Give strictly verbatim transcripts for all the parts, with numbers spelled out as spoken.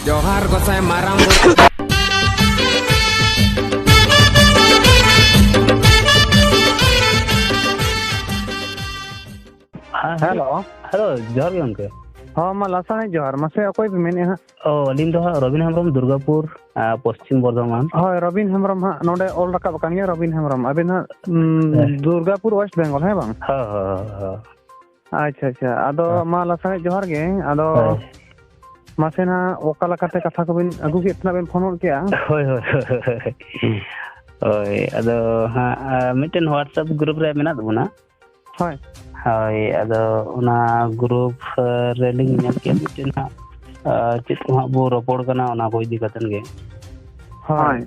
ᱡᱚᱦᱟᱨ ᱜᱚᱸᱥᱟᱭ ᱢᱟᱨᱟᱝ ᱵᱩᱨᱩ᱾ ᱦᱮᱸ, ᱦᱮᱞᱳ᱾ ᱦᱮᱞᱳ, ᱡᱚᱦᱟᱨ ᱜᱮ ᱜᱚᱢᱠᱮ᱾ ᱦᱚᱸ, ᱢᱟ ᱞᱟᱥᱟᱲᱦᱮᱫ ᱡᱚᱦᱟᱨ᱾ ᱢᱟᱥᱮ ᱚᱠᱚᱭ ᱯᱮ ᱢᱮᱱᱮᱫᱼᱟ ᱦᱟᱸᱜ? ᱚ, ᱟᱹᱞᱤᱧ ᱫᱚ ᱦᱟᱸᱜ ᱨᱚᱵᱤᱱ ᱦᱮᱢᱵᱨᱚᱢ, ᱫᱩᱨᱜᱟᱯᱩᱨ, ᱟᱸ, ᱯᱚᱥᱪᱤᱢ ᱵᱚᱨᱫᱷᱚᱢᱟᱱ᱾ ᱦᱳᱭ, ᱨᱚᱵᱤᱱ ᱦᱮᱢᱵᱨᱚᱢ ᱦᱟᱸᱜ ᱱᱚᱰᱮ ᱚᱞ ᱨᱟᱠᱟᱵ ᱟᱠᱟᱱ ᱜᱮᱭᱟ, ᱨᱚᱵᱤᱱ ᱦᱮᱢᱵᱨᱚᱢ᱾ ᱟᱹᱵᱤᱱ ᱦᱟᱸᱜ, ᱩᱸ, ᱦᱮᱸ᱾ ᱫᱩᱨᱜᱟᱯᱩᱨ, ᱳᱭᱮᱥᱴ ᱵᱮᱝᱜᱚᱞ, ᱦᱮᱸ ᱵᱟᱝ? ᱦᱳᱭ, ᱦᱳᱭ, ᱦᱳᱭ, ᱦᱳᱭ᱾ ᱟᱪᱪᱷᱟ, ᱟᱪᱪᱷᱟ᱾ ᱟᱫᱚ ᱦᱳᱭ᱾ ᱢᱟ ᱞᱟᱥᱟᱲᱦᱮᱫ ᱡᱚᱦᱟᱨ ᱜᱮ᱾ ᱟᱫᱚ ᱦᱳᱭ᱾ ᱢᱟᱥᱮ ᱱᱟᱦᱟᱜ ᱚᱠᱟ ᱞᱮᱠᱟᱛᱮ ᱠᱟᱛᱷᱟ ᱠᱚᱵᱤᱱ ᱟᱹᱜᱩ ᱠᱮᱫ ᱛᱮ ᱱᱟᱜ ᱵᱤᱱ ᱯᱷᱳᱱ ᱜᱚᱫ ᱠᱮᱜᱼᱟ? ᱦᱳᱭ, ᱦᱳᱭ, ᱦᱳᱭ, ᱦᱳᱭ᱾ ᱦᱳᱭ, ᱟᱫᱚ ᱦᱟᱸᱜ, ᱟᱸ, ᱢᱤᱫᱴᱮᱱ WhatsApp group ᱨᱮ ᱢᱮᱱᱟᱜ ᱵᱚᱱᱟ᱾ ᱦᱳᱭ᱾ ᱦᱳᱭ, ᱟᱫᱚ ᱚᱱᱟ group ᱨᱮᱞᱤᱧ ᱧᱮᱞ ᱠᱮᱫ ᱢᱤᱫᱴᱮᱱ ᱦᱟᱸᱜ, ᱟᱸ, ᱪᱮᱫ ᱠᱚ ᱦᱟᱸᱜ ᱵᱚ ᱨᱚᱯᱚᱲ ᱠᱟᱱᱟ, ᱚᱱᱟ ᱠᱚ ᱤᱫᱤ ᱠᱟᱛᱮᱫ ᱜᱮ᱾ ᱦᱳᱭ᱾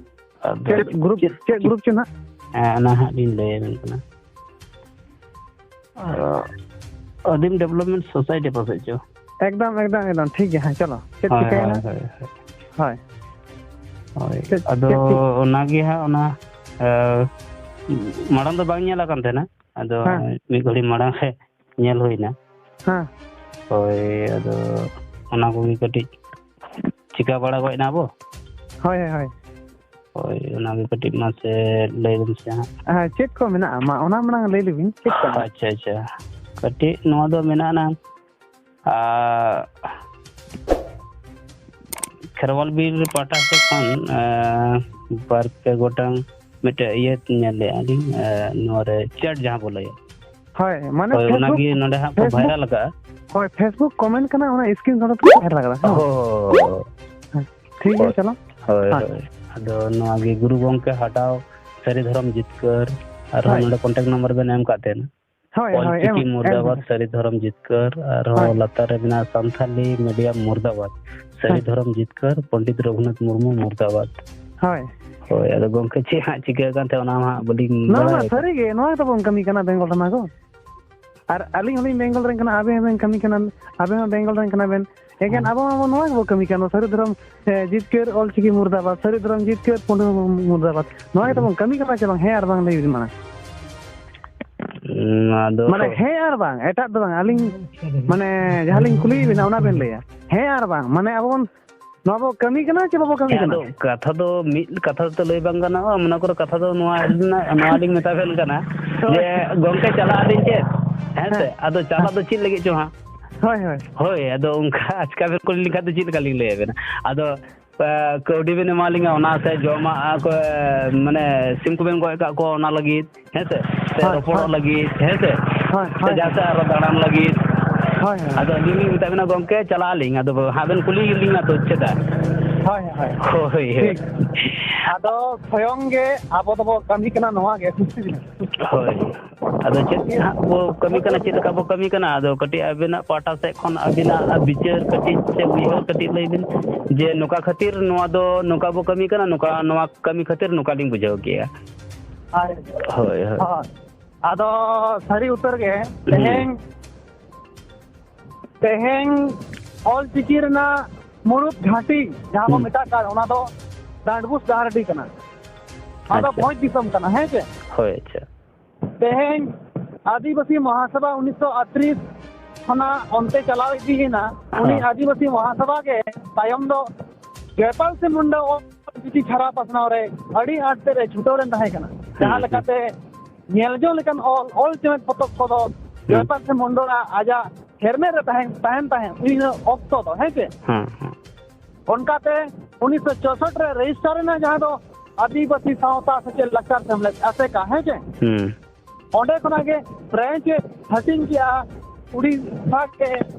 ᱟᱫᱚ ᱪᱮᱫ group, ᱪᱮᱫ, ᱪᱮᱫ group ᱪᱚ ᱱᱟᱜ? ᱦᱮᱸ, ᱚᱱᱟ ᱦᱟᱸᱜ ᱞᱤᱧ ᱞᱟᱹᱭ ᱟᱵᱮᱱ ᱠᱟᱱᱟ᱾ ᱟᱫᱚ ᱟᱹᱫᱤᱢ Development Society ᱯᱟᱥᱮᱡ ᱪᱚ᱾ ᱮᱠᱫᱚᱢ, ᱮᱠᱫᱚᱢ, ᱮᱠᱫᱚᱢ, ᱴᱷᱤᱠ ᱜᱮᱭᱟ, ᱦᱮᱸ, ᱪᱚᱞᱚ, ᱪᱮᱫ ᱦᱳᱭ, ᱪᱤᱠᱟᱹᱭᱮᱱᱟ? ᱦᱳᱭ, ᱦᱳᱭ, ᱦᱳᱭ᱾ ᱦᱳᱭ᱾ ᱦᱳᱭ, ᱪᱮᱫ, ᱟᱫᱚ ᱪᱮᱫ ᱪᱤᱠ- ᱚᱱᱟᱜᱮ ᱦᱟᱸᱜ ᱚᱱᱟ, ᱮ, ᱢᱟᱲᱟᱝ ᱫᱚ ᱵᱟᱝ ᱧᱮᱞ ᱟᱠᱟᱱ ᱛᱟᱦᱮᱱᱟ, ᱟᱫᱚ ᱦᱮᱸ᱾ ᱢᱤᱫ ᱜᱷᱟᱹᱲᱤ ᱢᱟᱲᱟᱝ ᱨᱮ ᱧᱮᱞ ᱦᱩᱭᱱᱟ᱾ ᱦᱮᱸ᱾ ᱦᱳᱭ, ᱟᱫᱚ ᱚᱱᱟ ᱠᱚᱜᱮ ᱠᱟᱹᱴᱤᱡ ᱪᱤᱠᱟ ᱵᱟᱲᱟ ᱜᱚᱡ ᱮᱱᱟ ᱵᱚ᱾ ᱦᱳᱭ, ᱦᱳᱭ, ᱦᱳᱭ᱾ ᱦᱳᱭ, ᱚᱱᱟᱜᱮ ᱠᱟᱹᱴᱤᱡ ᱢᱟᱥᱮ ᱞᱟᱹᱭ ᱵᱮᱱ ᱥᱮ ᱦᱟᱸᱜ᱾ ᱦᱮᱸ, ᱪᱮᱫ ᱠᱚ ᱢᱮᱱᱟᱜᱼᱟ? ᱢᱟ, ᱚᱱᱟ ᱢᱟᱲᱟᱝ ᱞᱟᱹᱭ ᱞᱮᱵᱤᱱ, ᱪᱮᱫ ᱠᱚ ᱢᱮᱱᱟᱜᱼᱟ? ᱟᱪᱪᱷᱟ, ᱟᱪᱪᱷᱟ᱾ ᱠᱟᱹᱴᱤᱡ ᱱᱚᱣᱟ ᱫᱚ ᱢᱮᱱᱟᱜᱼᱟ ᱱᱟᱝ, ᱟᱨ ᱠᱷᱮᱨᱣᱟᱞ ᱵᱤᱨ ᱯᱟᱦᱴᱟ ᱥᱮᱫ ᱠᱷᱚᱱ, ᱟᱨ ᱵᱟᱨ ᱯᱮ ᱜᱚᱴᱟᱝ ᱢᱤᱫᱴᱮᱡ ᱤᱭᱟᱹ ᱧᱮᱞ ᱞᱮᱜᱼᱟ ᱞᱤᱧ, ᱟᱨ ᱱᱚᱣᱟ ᱨᱮ chat ᱡᱟᱦᱟᱸ ᱵᱚ ᱞᱟᱹᱭᱟ᱾ ᱦᱳᱭ, ᱢᱟᱱᱮ ᱦᱳᱭ, Facebook, ᱚᱱᱟᱜᱮ ᱱᱚᱰᱮ ᱦᱟᱸᱜ ᱠᱚ Facebook, viral ᱟᱠᱟᱜᱼᱟ᱾ ᱦᱳᱭ, Facebook comment ᱠᱟᱱᱟ, ᱚᱱᱟ screenshot ᱠᱟᱛᱮ viral ᱟᱠᱟᱫᱟ, ᱦᱮᱸ ᱵᱟᱝ? ᱦᱳᱭ᱾ ᱦᱮᱸ, ᱴᱷᱤᱠ ᱜᱮᱭᱟ, ᱦᱳᱭ, ᱪᱚᱞᱚ᱾ ᱦᱳᱭ, ᱦᱳᱭ᱾ ᱦᱳᱭ᱾ ᱟᱫᱚ ᱱᱚᱣᱟ ᱜᱮ ᱜᱩᱨᱩ ᱜᱚᱢᱠᱮ ᱦᱟᱴᱟᱣ ᱥᱟᱹᱨᱤ ᱫᱷᱚᱨᱚᱢ ᱡᱤᱛᱠᱟᱹᱨ, ᱟᱨᱦᱚᱸ ᱦᱳᱭ᱾ ᱱᱚᱰᱮ contact number ᱵᱮᱱ ᱮᱢ ᱠᱟᱜ ᱛᱟᱦᱮᱱᱟ᱾ ᱦᱳᱭ, ᱦᱳᱭ, ᱚᱞᱪᱤᱠᱤ ᱮᱢ, ᱮᱢ ᱢᱩᱨᱫᱟᱵᱟᱫ, ᱠᱟᱫᱟ᱾ ᱥᱟᱹᱨᱤ ᱫᱷᱚᱨᱚᱢ ᱡᱤᱛᱠᱟᱹᱨ, ᱟᱨᱦᱚᱸ ᱦᱳᱭ᱾ ᱞᱟᱛᱟᱨ ᱨᱮ ᱢᱮᱱᱟᱜᱼᱟ ᱥᱟᱱᱛᱷᱟᱞᱤ medium ᱢᱩᱨᱫᱟᱵᱟᱫ, ᱥᱟᱹᱨᱤ ᱦᱳᱭ᱾ ᱫᱷᱚᱨᱚᱢ ᱡᱤᱛᱠᱟᱹᱨ, ᱯᱚᱱᱰᱤᱛ ᱨᱚᱜᱷᱩᱱᱟᱛᱷ ᱢᱩᱨᱢᱩ ᱢᱩᱨᱫᱟᱵᱟᱫ᱾ ᱦᱳᱭ᱾ ᱦᱳᱭ, ᱟᱫᱚ ᱜᱚᱢᱠᱮ ᱪᱮᱫ ᱦᱟᱸᱜ ᱪᱤᱠᱟᱹ ᱟᱠᱟᱱ ᱛᱟᱦᱮᱸ ᱚᱱᱟ ᱢᱟ ᱦᱟᱸᱜ ᱵᱟᱹᱞᱤᱧ ᱱᱚᱣᱟ ᱢᱟ ᱵᱟᱲᱟᱭ ᱟᱠᱟᱫ᱾ ᱥᱟᱹᱨᱤ ᱜᱮ, ᱱᱚᱣᱟ ᱜᱮᱛᱚ ᱵᱚᱱ ᱠᱟᱹᱢᱤ ᱠᱟᱱᱟ ᱵᱮᱝᱜᱚᱞ ᱨᱮᱢᱟ ᱜᱚ᱾ ᱟᱨ ᱟᱹᱞᱤᱧ ᱦᱚᱸᱞᱤᱧ ᱵᱮᱝᱜᱚᱞ ᱨᱮᱱ ᱠᱟᱱᱟ, ᱟᱵᱮᱱ ᱦᱚᱸᱵᱮᱱ ᱠᱟᱹᱢᱤ ᱠᱟᱱᱟ, ᱟᱵᱮᱱ ᱦᱚᱸ ᱵᱮᱝᱜᱚᱞ ᱨᱮᱱ ᱠᱟᱱᱟ ᱵᱮᱱ᱾ ᱮᱠᱮᱱ ᱦᱮᱸ᱾ ᱟᱵᱚ ᱢᱟᱵᱚ ᱱᱚᱣᱟ ᱜᱮᱵᱚ ᱠᱟᱹᱢᱤ ᱠᱟᱱᱟ, ᱥᱟᱹᱨᱤ ᱫᱷᱚᱨᱚᱢ, ᱮ, ᱡᱤᱛᱠᱟᱹᱨ, ᱚᱞᱪᱤᱠᱤ ᱢᱩᱨᱫᱟᱵᱟᱫ, ᱥᱟᱹᱨᱤ ᱫᱷᱚᱨᱚᱢ ᱡᱤᱛᱠᱟᱹᱨ, ᱯᱚᱱᱰᱤᱛ ᱢᱩᱨᱢᱩ ᱢᱩᱨᱫᱟᱵᱟᱫ᱾ ᱱᱚᱣᱟ ᱜᱮᱛᱚ ᱦᱮᱸ᱾ ᱵᱚᱱ ᱠᱟᱹᱢᱤ ᱠᱟᱱᱟ ᱪᱮ ᱵᱟᱝ? ᱦᱮᱸ ᱟᱨ ᱵᱟᱝ ᱞᱟᱹᱭ ᱵᱤᱱ ᱢᱟᱲᱟᱝ᱾ ᱱᱚᱣᱟ ᱫᱚ ᱢᱟᱱᱮ ᱦᱮᱸ ᱟᱨ ᱵᱟᱝ, ᱮᱴᱟᱜ ᱫᱚ ᱵᱟᱝ᱾ ᱟᱹᱞᱤᱧ ᱢᱟᱱᱮ ᱡᱟᱦᱟᱸ ᱞᱤᱧ ᱠᱩᱞᱤᱭᱮᱫ ᱵᱤᱱᱟ ᱚᱱᱟ ᱵᱮᱱ ᱞᱟᱹᱭᱟ᱾ ᱦᱮᱸ ᱟᱨ ᱵᱟᱝ, ᱢᱟᱱᱮ ᱟᱵᱚ ᱵᱚᱱ ᱱᱚᱣᱟ ᱵᱚ ᱠᱟᱹᱢᱤ ᱠᱟᱱᱟ ᱪᱮ ᱵᱟᱵᱚ ᱠᱟᱹᱢᱤ ᱦᱮᱸ, ᱠᱟᱱᱟ? ᱟᱫᱚ ᱠᱟᱛᱷᱟ ᱫᱚ ᱢᱤᱫ ᱠᱟᱛᱷᱟ ᱛᱮ ᱞᱟᱹᱭ ᱵᱟᱝ ᱜᱟᱱᱚᱜᱼᱟ᱾ ᱢᱚᱱᱮ ᱠᱚᱨᱚ ᱠᱟᱛᱷᱟ ᱫᱚ ᱱᱚᱣᱟ, ᱱᱚᱣᱟ ᱞᱤᱧ ᱢᱮᱛᱟ ᱵᱮᱱ ᱠᱟᱱᱟ ᱡᱮ, ᱜᱚᱝᱠᱮ, ᱪᱟᱞᱟᱜ ᱟᱹᱞᱤᱧ ᱪᱮᱫ? ᱦᱮᱸ ᱥᱮ? ᱦᱮᱸ᱾ ᱟᱫᱚ ᱪᱟᱞᱟᱜ ᱦᱮᱸ᱾ ᱫᱚ ᱪᱮᱫ ᱞᱟᱹᱜᱤᱫ ᱪᱚ ᱦᱟᱸᱜ? ᱦᱳᱭ, ᱦᱳᱭ᱾ ᱦᱳᱭ, ᱟᱫᱚ ᱚᱱᱠᱟ ᱟᱪᱠᱟ ᱵᱮᱱ ᱠᱩᱞᱤ ᱞᱮᱠᱷᱟᱱ ᱫᱚ ᱪᱮᱫ ᱞᱮᱠᱟ ᱞᱤᱧ ᱞᱟᱹᱭ ᱟᱵᱮᱱᱟ? ᱟᱫᱚ, ᱮ, ᱠᱟᱹᱣᱰᱤ ᱵᱮᱱ ᱮᱢᱟ ᱞᱤᱧᱟ, ᱚᱱᱟ ᱥᱮ ᱡᱚᱢᱟᱜ ᱠᱚ, ᱢᱟᱱᱮ, ᱥᱤᱢ ᱠᱚᱵᱮᱱ ᱜᱚᱡ ᱟᱠᱟᱫ ᱠᱚᱣᱟ, ᱚᱱᱟ ᱞᱟᱹᱜᱤᱫ, ᱦᱮᱸ ᱥᱮ? ᱥᱮ ᱦᱳᱭ, ᱨᱚᱯᱚᱲᱚᱜ ᱦᱳᱭ᱾ ᱞᱟᱹᱜᱤᱫ, ᱦᱮᱸ ᱥᱮ? ᱦᱳᱭ, ᱥᱮ ᱦᱳᱭ, ᱡᱟᱦᱟᱸ ᱦᱳᱭ᱾ ᱥᱮᱫ ᱟᱨᱚ ᱫᱟᱬᱟᱱ ᱞᱟᱹᱜᱤᱫ? ᱦᱳᱭ, ᱦᱳᱭ᱾ ᱟᱫᱚ ᱟᱹᱞᱤᱧ ᱞᱤᱧ ᱢᱮᱛᱟᱜ ᱵᱮᱱᱟ, "ᱜᱚᱢᱠᱮ, ᱪᱟᱞᱟᱜ ᱟᱹᱞᱤᱧ, ᱟᱫᱚ ᱦᱟᱸᱜ ᱵᱮᱱ ᱠᱩᱞᱤ ᱞᱤᱧᱟ ᱛᱚ, ᱪᱮᱫᱟᱜ?" ᱦᱳᱭ, ᱦᱳᱭ᱾ ᱦᱳᱭ, ᱦᱳᱭ᱾ ᱴᱷᱤᱠ᱾ ᱟᱫᱚ ᱥᱚᱭᱚᱝ ᱜᱮ ᱟᱵᱚ ᱫᱚᱵᱚ ᱠᱟᱹᱢᱤ ᱠᱟᱱᱟ ᱱᱚᱣᱟ ᱜᱮ, ᱵᱩᱡᱽ ᱠᱮᱫᱟ? ᱦᱳᱭ᱾ ᱟᱫᱚ ᱪᱮᱫ ᱦᱟᱸᱜ ᱵᱚ ᱠᱟᱹᱢᱤ ᱠᱟᱱᱟ, ᱪᱮᱫ ᱞᱮᱠᱟ ᱵᱚ ᱠᱟᱹᱢᱤ ᱠᱟᱱᱟ, ᱟᱫᱚ ᱠᱟᱹᱴᱤᱡ ᱟᱵᱮᱱᱟᱜ ᱯᱟᱦᱴᱟ ᱥᱮᱫ ᱠᱷᱚᱱ ᱟᱹᱵᱤᱱᱟᱜ ᱵᱤᱪᱟᱹᱨ ᱠᱟᱹᱴᱤᱡ ᱥᱮ ᱩᱭᱦᱟᱹᱨ ᱠᱟᱹᱴᱤᱡ ᱞᱟᱹᱭ ᱵᱤᱱ ᱡᱮ, ᱱᱚᱝᱠᱟ ᱠᱷᱟᱹᱛᱤᱨ ᱱᱚᱣᱟ ᱫᱚ, ᱱᱚᱝᱠᱟ ᱵᱚ ᱠᱟᱹᱢᱤ ᱠᱟᱱᱟ, ᱱᱚᱝᱠᱟ, ᱱᱚᱣᱟ ᱠᱟᱹᱢᱤ ᱠᱷᱟᱹᱛᱤᱨ ᱱᱚᱝᱠᱟ ᱞᱤᱧ ᱵᱩᱡᱷᱟᱹᱣ ᱠᱮᱜᱼᱟ᱾ ᱟᱨ ᱦᱳᱭ, ᱦᱳᱭ᱾ ᱦᱳᱭ᱾ ᱟᱫᱚ ᱥᱟᱹᱨᱤ ᱩᱛᱟᱹᱨ ᱜᱮ, ᱦᱩᱸ᱾ ᱛᱮᱦᱮᱧ, ᱛᱮᱦᱮᱧ ᱚᱞ ᱪᱤᱠᱤ ᱨᱮᱱᱟᱜ ᱢᱩᱲᱩᱫ ᱜᱷᱟᱹᱴᱤ ᱡᱟᱦᱟᱸ ᱵᱚ ᱦᱩᱸ᱾ ᱢᱮᱛᱟᱜ ᱠᱟᱱ, ᱚᱱᱟ ᱫᱚ ᱰᱟᱸᱰᱵᱩᱥ ᱰᱟᱦᱟᱨᱰᱤ ᱠᱟᱱᱟ᱾ ᱚᱱᱟ ᱫᱚ ᱟᱪᱪᱷᱟ᱾ ᱵᱷᱚᱸᱡᱽ ᱫᱤᱥᱚᱢ ᱠᱟᱱᱟ, ᱦᱮᱸ ᱪᱮ? ᱦᱳᱭ, ᱟᱪᱪᱷᱟ᱾ ᱛᱮᱦᱮᱧ ᱟᱹᱫᱤᱵᱟᱹᱥᱤ ᱢᱚᱦᱟᱥᱚᱵᱷᱟ ᱩᱱᱤᱥᱥᱚ ᱟᱴᱛᱨᱤᱥ ᱠᱷᱚᱱᱟᱜ ᱚᱱᱛᱮ ᱪᱟᱞᱟᱣ ᱤᱫᱤᱭᱮᱱᱟ᱾ ᱩᱱᱤ ᱦᱮᱸ᱾ ᱟᱹᱫᱤᱵᱟᱹᱥᱤ ᱢᱚᱦᱟᱥᱚᱵᱷᱟ ᱜᱮ ᱛᱟᱭᱚᱢ ᱫᱚ ᱡᱚᱭᱯᱟᱞ ᱥᱤᱝ ᱢᱩᱱᱰᱟ ᱚᱞ ᱪᱤᱠᱤ ᱪᱷᱟᱨᱟᱣ ᱯᱟᱥᱱᱟᱣ ᱨᱮ ᱟᱹᱰᱤ ᱟᱸᱴ ᱛᱮᱫ ᱮ ᱪᱷᱩᱴᱟᱹᱣ ᱞᱮᱱ ᱛᱟᱦᱮᱸ ᱠᱟᱱᱟ᱾ ᱦᱩᱸ, ᱡᱟᱦᱟᱸ ᱦᱩᱸ᱾ ᱞᱮᱠᱟᱛᱮ ᱧᱮᱞ ᱡᱚᱝ ᱞᱮᱠᱟᱱ ᱚᱞ, ᱚᱞ ᱪᱮᱢᱮᱫ ᱯᱚᱛᱚᱵ ᱠᱚᱫᱚ ᱦᱩᱸ᱾ ᱡᱚᱭᱯᱟᱞ ᱥᱤᱝ ᱢᱩᱱᱰᱟ ᱟᱡᱟᱜ ᱦᱮᱨᱢᱮᱫ ᱨᱮ ᱛᱟᱦᱮᱸ, ᱛᱟᱦᱮᱱ ᱛᱟᱦᱮᱸᱫ ᱤᱱᱟᱹ ᱚᱠᱛᱚ ᱫᱚ, ᱦᱮᱸ ᱪᱮ? ᱦᱩᱸ, ᱦᱩᱸ᱾ ᱚᱱᱠᱟᱛᱮ ᱩᱱᱤᱥᱥᱚ ᱪᱳᱥᱚᱴ ᱨᱮ ᱨᱮᱡᱤᱥᱴᱟᱨ ᱮᱱᱟ, ᱡᱟᱦᱟᱸ ᱫᱚ ᱟᱹᱫᱤᱵᱟᱹᱥᱤ ᱥᱟᱶᱛᱟ ᱥᱮᱪᱮᱫ ᱞᱟᱠᱪᱟᱨ ᱥᱮᱢᱞᱮᱫ, ᱟᱥᱮᱠᱟ, ᱦᱮᱸ ᱪᱮ? ᱦᱩᱸ᱾ ᱚᱸᱰᱮ ᱠᱷᱚᱱᱟᱜ ᱜᱮ ᱵᱨᱟᱧᱪ ᱮ ᱦᱟᱹᱴᱤᱧ ᱠᱮᱜᱼᱟ, ᱩᱲᱤᱥᱥᱟ ᱜᱮ